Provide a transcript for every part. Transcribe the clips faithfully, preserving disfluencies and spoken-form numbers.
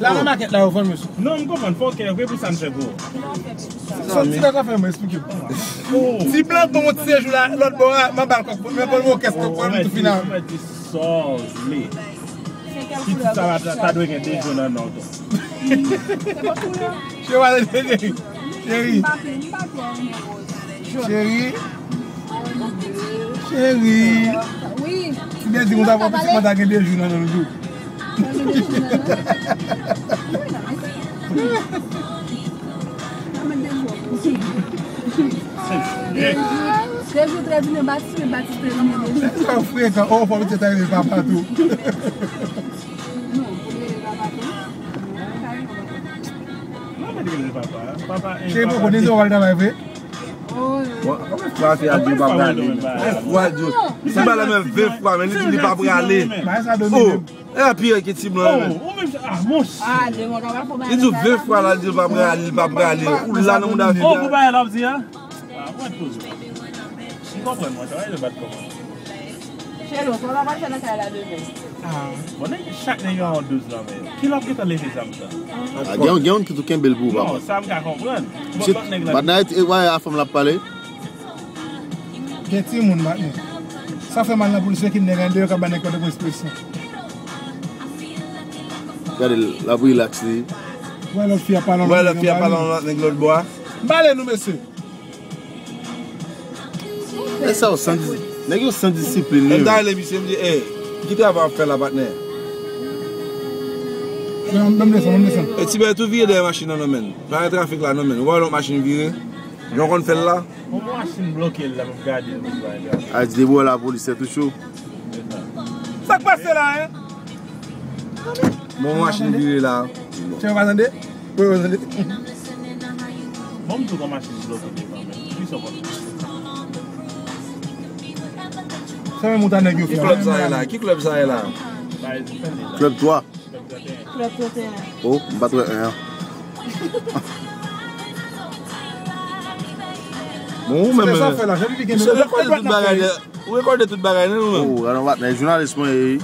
La nan makèt la yo vann yo sou. Non, m konprann, fò w klè, wi, pou sa n fè gwo. Sa ti nèg la fè mwen eksplike. Ti blan ban m yon ti sejou la, lòt bò a, m ap ba l kòk, men pou l yon kès kòk, pou l tou final. Ou mèt di sa w vle. Pitit sa la ta, ta dwe gen de jou nan non tou. Cheri, cheri. Cheri. Cheri. Cheri. Wi. Ou byen di konsa pou pitit mwen ta gen de jou nan non tou. Dejou, dejou trè di men batiste, batiste di men dejou. Sa frekan, oh, fò misye ta rele papa tou. Non, pou rele papa tou. Cheri, poko di w al travay vre? Bon, konbyen fwa se a di w pa prale? Konbyen fwa di w? Si ba la menm ven fwa, men li di li pa prale. Bagay sa domine. Oh, e pi ki ti blan menm. Li di w ven fwa la, li di l pa prale, li pa prale. Ou la nan moun afè. Oh, pou bagay la ap di a? Ah, mwen toujou. M konprann mwen, travay de bat kòman. Chelo, sa w ta pral fè nan kay la demen? Ah. Bon, nèg, chak nèg yo a yon douz nan men yo. Kilè w ap gentan leve zam sa? Ah, gen, gen youn ki tou kenbe l pou ou, papa. Non, sa m ka konprann. Bon, lòt nèg la. Patnè, e, wè a fanm l ap pale. Gen timoun, patnè. Sa fè mal nan polis yo ki nèg andeyò k ap ba nèg kòd de presyon. Gade l, l ap rilaks li. Wè lòt fi ap pale yon lòt nèg lòt bò a. Bale nou, mesye. E sa yo san dis-, nèg yo san disiplin, wi. M ta rele misye, m di, "Ey, ki travay w ap fè la, patnè?" Ban m desann, ban m desann. E ti bèy tou vire dèyè machin nan, non, menn. Pa gen trafik la, non, menn. Ou pa wè lòt machin vire? Jan w konn fè l la? Bon, machin bloke l la, m ap gade l, m ap gade l. A di depi w wè lapolis, se tou cho. Sa k pase la, en? Bon, machin vire la. Chè, ou pa tande? Wi, ou tande? Bon, m tou kon machin bloke devan, men. Ki sa w konn? Sa menm ou ta nèg yo fè. Ki klèb sa ye la? Ki klèb sa ye la? Klèb twa. Klèb trannteyen. Oh, m pa t wè en an. Bon, ou menm, se sa fè la, jan pipi gen se rekòde tout bagay. Ou rekòde tout bagay, non, ou menm? Oh, gade yon patnè, jounalis mwen ye.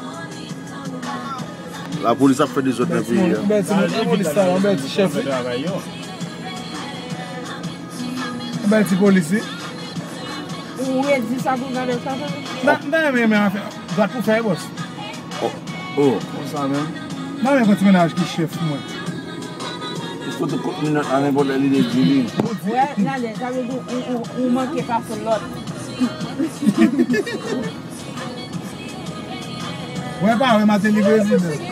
Lapolis ap fè dezòd nan peyi a. Yon bèl ti polis sa, yon bèl ti chèf. Yon bèl ti polis, wi. Ou redi sa pou gade sa, sa? Nan, nan, men, men, afè. Dwat pou fè, bòs. Oh, oh. Konsa menm. Nan, men, yon ti mennaj ki chèf, mwen. Ou fout ou kont minòt la, nenpòt lè li te di li. Wè, gade, sa vle di ou, ou, ou manke pase lòt. Wè pa wè Martelly prezidan.